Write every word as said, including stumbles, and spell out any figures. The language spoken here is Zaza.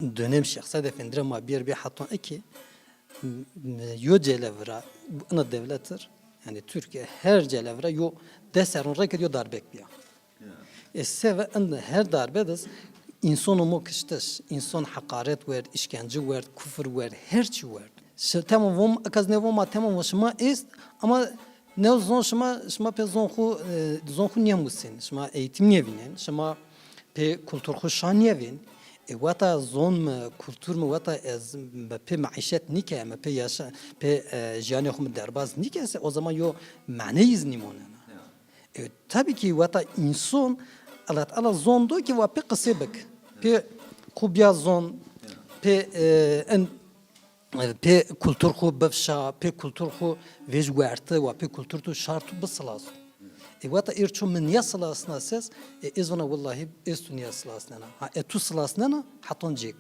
Dönem Şêx Seîd Efendî ra ma bîyer bî heton iki, m-, m-, yo celevira, ina dewlet ir, yanî Tirkîye her celevira yo des serron rê ke yo darbek bîya. Ê seve in her darbe de însono mo kiştiş, înson heqaret werd, îşkence werd, kufir werd, her çî werd. Ş-, temam vom, eka ez nêvoma temam vom, şima est, ama ne zon şima, şima pê zon xu, e, zon xu nêmusên, şima eğitim nêvînên, şima pê kultur xu şa nêvên. E, weta zon mi, kultur mi, weta ez, mi pê meîşet nîke, mi pê yaşa-, pê, e, jiyanê xu mi derbaz nîke se, o zaman yo maneyî zî nîmonena. E, tabii ki weta înson, Allah Teala zon do ki wa pê qisê bik. Pê xu bîya zon, pê, e, en, e, pê kultur xu bifşa, pê kultur xu vêj werti, wa pê kultur tu şar tu bisilas. E, weta êr ço mi nîya silasna ses, e, ez vana wellahî ez tu nîya silasnena. Ha, e, tu silasnena, heton cêk.